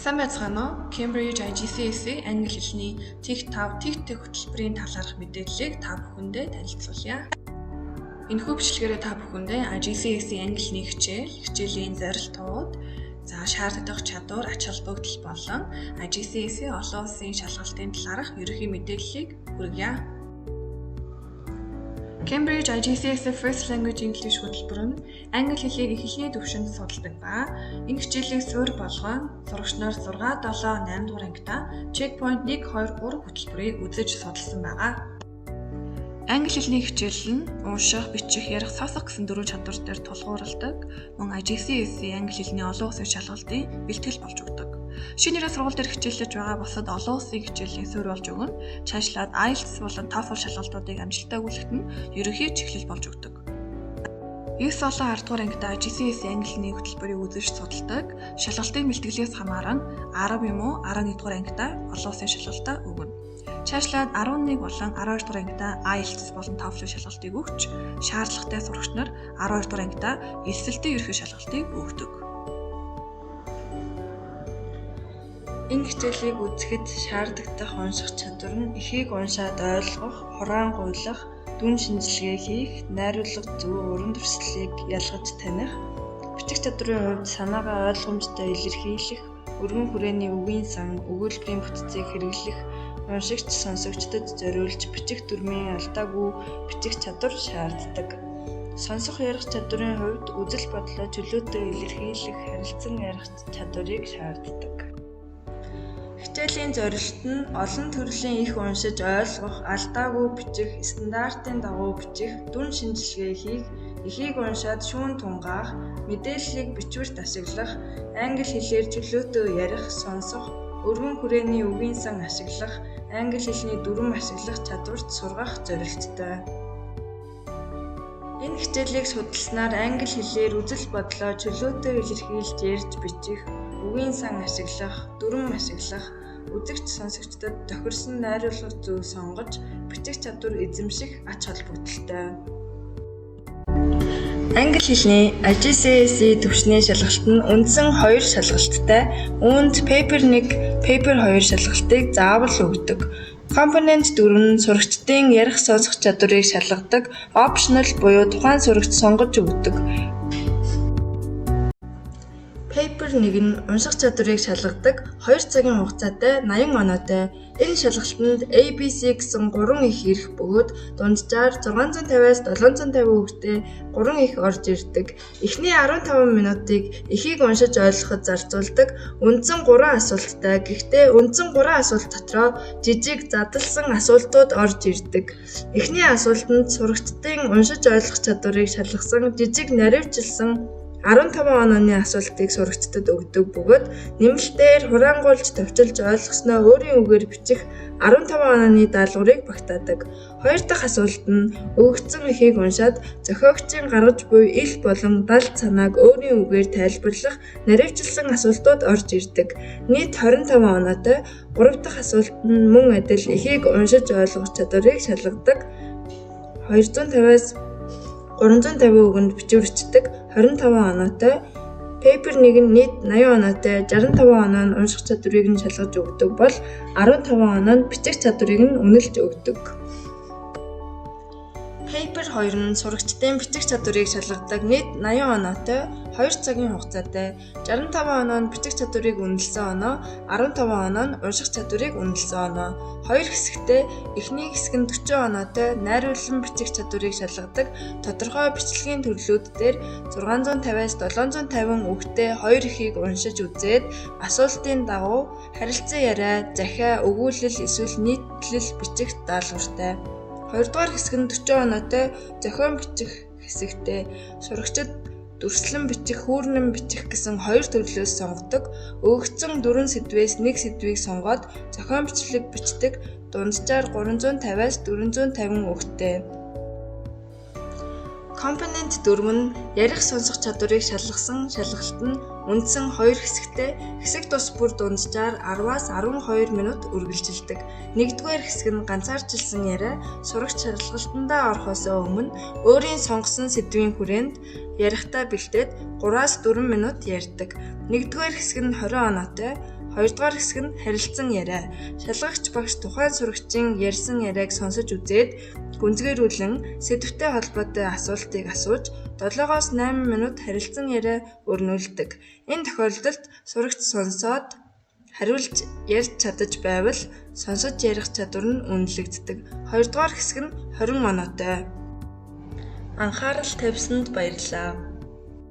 Сайн байцгаана уу? Cambridge IGCSE англи хэлний тех 5, тех тех хөтөлбөрийн талаарх мэдээллийг та бүхэндээ танилцуулъя. Энэхүү бичлэгээрээ та бүхэндээ IGCSE англи хэлний хичээл, хичээлийн зорилтууд, за шаардлагатай чадвар, ач холбогдол болон IGCSE олон улсын шалгалтын талаарх ерөнхий мэдээллийг хүргье. Cambridge IGCSE First Language English хөтөлбөр нь англи хэлийг их хэлний түвшинд судалдаг ба энэ хичээлийг суурь болгон сурагч нар 6, 7, 8 дугаар ангидаа Checkpoint 1, 2, 3 хөтөлбөрийг үзэж судалсан байгаа. Англи хэлний хичээл нь унших, бичих, ярих, сонсох гэсэн дөрвөн чадвар дээр тулгуурладаг. Мөн IGCSE англи хэлний олон улсын шалгалтын бэлтгэл болж өгдөг. Шинэ нэрээ сургууль дээр хичээллэж байгаа бусад олон улсын хичээлийн суурь болж өгнө. Цаашлаад IELTS болон TOEFL шалгалтуудыг амжилттай өгүүлэхэд нь ерөнхий чиглэл болж өгдөг. 9 болон 10 дугаар ангидаа IGCSE англи хэлний хөтөлбөрийг үзэж судалдаг. Шалгалтын бэлтгэлээс хамааран 10 юм уу 11 дугаар ангидаа олон улсын шалгалтаа өгнө. Цаашлаад 11 болон 12 дугаар ангидаа IELTS болон TOEFL шалгалтыг өгч, шаардлагатай сурагч нар 12 дугаар ангидаа элсэлтийн ерөнхий шалгалтыг өгдөг. Энэ хичээлийг үзэхэд шаардлагатай унших чадвар нь эхийг уншаад ойлгох, хураангуйлах, дүн шинжилгээ хийх, найруулга зөв уран төрслийг ялгаж таних, бичих чадварын хувьд санаагаа ойлгомжтой илэрхийлэх, өргөн хүрээний үгийн сан, өгүүлбэрийн бүтцийг хэрэглэх, уншигч сонсогчдод зориулж бичих дүрмийн алдаагүй бичих чадвар шаарддаг. Сонсох ярих чадварын хувьд үзэл бодлоо чөлөөтэй илэрхийлэх, харилцан ярих чадварыг шаарддаг. Хичээлийн зорилт нь олон төрлийн их уншиж ойлгох, алдаагүй бичих, стандартын дагуу бичих, дүн шинжилгээ хийх, эхийг уншаад шүүн тунгаах, мэдээллийг бичвэрт ашиглах, англи хэлээр чөлөөтэй ярих, сонсох, өргөн хүрээний үгийн сан ашиглах, англи хэлний дүрэм ашиглах чадварт сургах зорилттой. Энэ хичээлийг судалснаар англи хэлээр үзэл бодлоо чөлөөтэй илэрхийлж ярьж бичих, үгийн сан ашиглах, дүрэм ашиглах, үзэгч сонсогчдод тохирсон найруулга зөв сонгож бичих чадвар эзэмших ач холбогдолтой. Англи хэлний IGCSE түвшний шалгалт нь үндсэн 2 шалгалттай. Үүнд Paper 1, Paper 2 шалгалтыг заавал өгдөг. Компонент 4 нь сурагчдын ярих сонсох чадварыг шалгадаг optional буюу тухайн сурагч сонгож өгдөг. Paper 1 нь унших чадварыг шалгадаг 2 цагийн хугацаатай 80 оноотой. Энэ шалгалтанд ABC гэсэн 3 их ирэх бөгөөд дунджаар 650-аас 750 үгтэй 3 их орж ирдэг. Эхний 15 минутыг эхийг уншиж ойлгоход зарцуулдаг. Үндсэн 3 асуулттай. Гэхдээ үндсэн 3 асуулт дотроо жижиг задлсан асуултууд орж ирдэг. Эхний асуултанд сурагчдын уншиж ойлгох чадварыг шалгасан жижиг наривчилсан 15 онооны асуултыг сурагчдад өгдөг бөгөөд нэмэлтээр хураангуйлж товчилж ойлгосноо өөрийн үгээр бичих 15 онооны даалгаврыг багтаадаг. Хоёр дахь асуулт нь өгөгдсөн эхийг уншаад зохиогчийн гаргаж буй ил болон далд санааг өөрийн үгээр тайлбарлах наривчилсан асуултууд орж ирдэг. Нийт 25 оноотой. Гурав дахь асуулт нь мөн адил эхийг уншиж ойлгох чадварыг шалгадаг. 250-аас 350 үгэнд бичвэрчдэг 25 оноотой. Paper 1 нь нийт 80 оноотой, 65 оноо нь унших чадварыг нь шалгаж өгдөг бол 15 оноо нь бичих чадварыг нь үнэлж өгдөг. Paper 2 нь сурагчдын бичих чадварыг шалгадаг нийт 80 оноотой, 2 цагийн хугацаатай. 65 оноо нь бичих чадварыг үнэлсэн оноо, 15 оноо нь унших чадварыг үнэлсэн оноо. Хоёр хэсэгтээ, эхний хэсэг нь 40 оноотой, найруулан бичих чадварыг шалгадаг тодорхой бичлэгийн төрлүүд дээр 650-аас 750 үгтэй хоёр эхийг уншиж үзээд асуултын дагуу харилцан яриа, захиа, өгүүлэл эсвэл нийтлэл бичих даалгавартай. Хоёрдугаар хэсэг нь 40 оноотой зохион бичих хэсэгтээ сурагчид дүрслэн бичих, хүүрнэн бичих гэсэн хоёр төрлөөс сонгодог. Өгөгдсөн дөрвөн сэдвээс нэг сэдвийг сонгоод зохион бичлэг бичдэг, дунджаар 350-аас 450 үгтэй. Компонент 4 нь ярих сонсох чадварыг шалгасан шалгалт нь Үндсэн 2 хэсэгтэй, хэсэг тус бүр дунджаар 10-аас 12 минут үргэлжилдэг. Нэгдүгээр хэсэг нь ганцаарчилсан яриа. Сурагч шалгалтандаа орохоос өмнө өөрийн сонгосон сэдвийн хүрээнд ярихдаа бэлдээд 3-аас 4 минут ярьдаг. Нэгдүгээр хэсэг нь 20 оноотой. Хоёрдугаар хэсэг нь харилцан яриа. Шалгагч багш тухайн сурагчийн ярьсан яриаг сонсож үзээд гүнзгийрүүлэн сэдэвтэй холбоотой асуултыг асууж 7-оос 8 минут харилцан яриа өрнүүлдэг. Энэ тохиолдолд сурагч сонсоод хариулж ярьж чадаж байвал сонсож ярих чадвар нь үнэлэгддэг. Хоёрдугаар хэсэг нь 20 оноотой. Анхаарал тавьсанд баярлалаа.